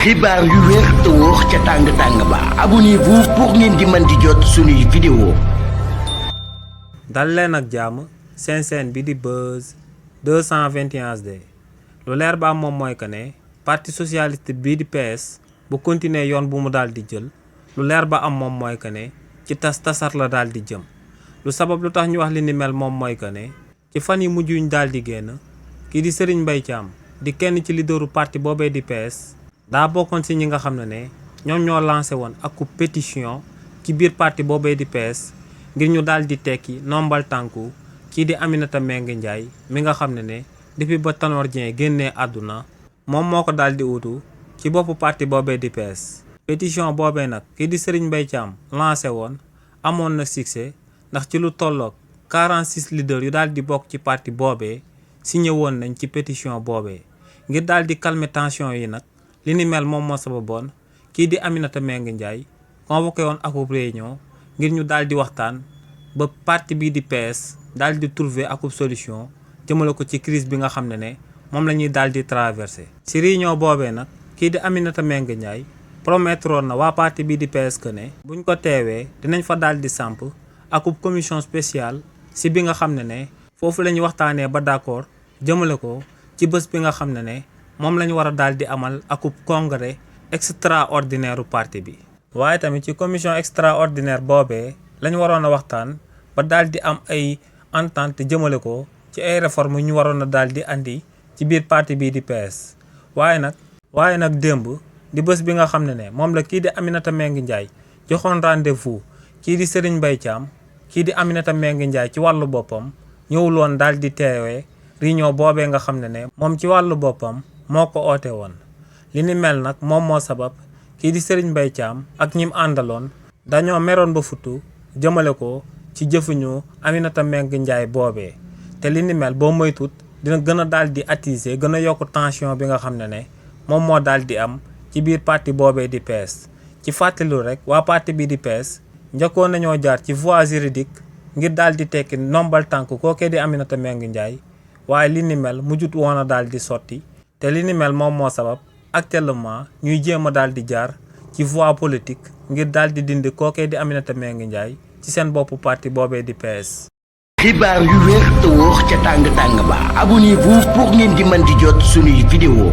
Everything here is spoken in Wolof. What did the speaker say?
xibaar yu wér te wóor ca tàng-tàng ba abonnez-vous pour ngeen di mën di jot suñuy vidéo. dal leen ak jàmm seen chaîne bi di Buzz 221 HD lu leer ba am moom mooy que ne parti socialiste bii di PS bu continuer yoon bu mu daal di jël lu leer ba am moom mooy que ne ci tasar la daal di jëm. lu sabab lu tax ñu wax li ni mel moom mooy que ne ci fan yi mujj yuñ daal di génn kii di Serigne Mbaye Thiam di kenn ci leaderu parti boobee di PS daa bokkoon si ñi nga xam ne ñoom ñoo lancé woon ak pétition ci biir parti boobee di PS ngir ñu daal di tekki nombal tànku kii di Aminata Mbengue Ndiaye mi nga xam ne depuis ba Tanor Dieng génnee àdduna moom moo ko daal di utu ci boppu parti boobee di PS. pétition boobee nag kii di Serigne Mbaye Thiam lancé woon amoon na succès ndax ci lu tolloog 46 leaders yu daal di bokk ci parti boobee signé woon nañ ci pétition boobee ngir daal di calmer tension yi nag. li ni mel moom moo sababoon kii di Aminata Mbengue Ndiaye convoqué woon akub réunion ngir ñu daal di waxtaan ba parti bii di PS daal di trouver akub solution jëmale ko ci crise bi nga xam ne moom la ñuy daal di traversé. si réunion boobee nag kii di Aminata Mbengue Ndiaye promettroon na waa parti bii di PS que ne buñ ko teewee dinañ fa daal di samp akub commission spéciale si bi nga xam ne foofu la ñuy waxtaanee ba d'accord jëmale ko ci bés bi nga xam ne moom la ñu war a daal di amal akub congrès extraordinaire parti bi. waaye tamit ci commission extraordinaire boobee la ñu waroon a waxtaan ba daal di am ay entente jëmale ko ci ay réformes ñu waroon a daal di andi ci biir parti bii di PS. waaye nag démb di bés bi nga xam ne moom la kii di Aminata Mbengue Ndiaye joxoon rendez-vous kii di Serigne Mbaye Thiam kii di Aminata Mbengue Ndiaye ci wàllu boppam ñëwul woon daal di teewee réunion boobee nga xam ne moom ci wàllu boppam. moo ko oote woon li ni mel nag moom moo sabab kii di Serigne Mbaye Thiam ak ñim àndaloon dañoo meroon ba futu jëmale ko ci jëfuñu Aminata Mbengue Ndiaye boobee te li ni mel boo moytut dina gën a daal di attiser gën a yokk tension bi nga xam ne moom moo daal di am ci biir parti boobee di PS. ci fàttalilu rek waa parti bi di PS njëkkoon nañoo jaar ci voie juridique ngir daal di tekki nombal tànk kookee di Aminata Mbengue Ndiaye waaye li ni mel mujjut woon a daal di sotti. te li ni mel moom moo sabab actuellement ñuy jéem a daal di jaar ci voie politique ngir daal di dindi kookee di Aminata Mbengue Ndiaye ci seen boppu parti boobee di PS. xibaar yu wér te wóor ca tàng-tàng ba abonnez-vous pour ngeen di mën di jot suñuy vidéo.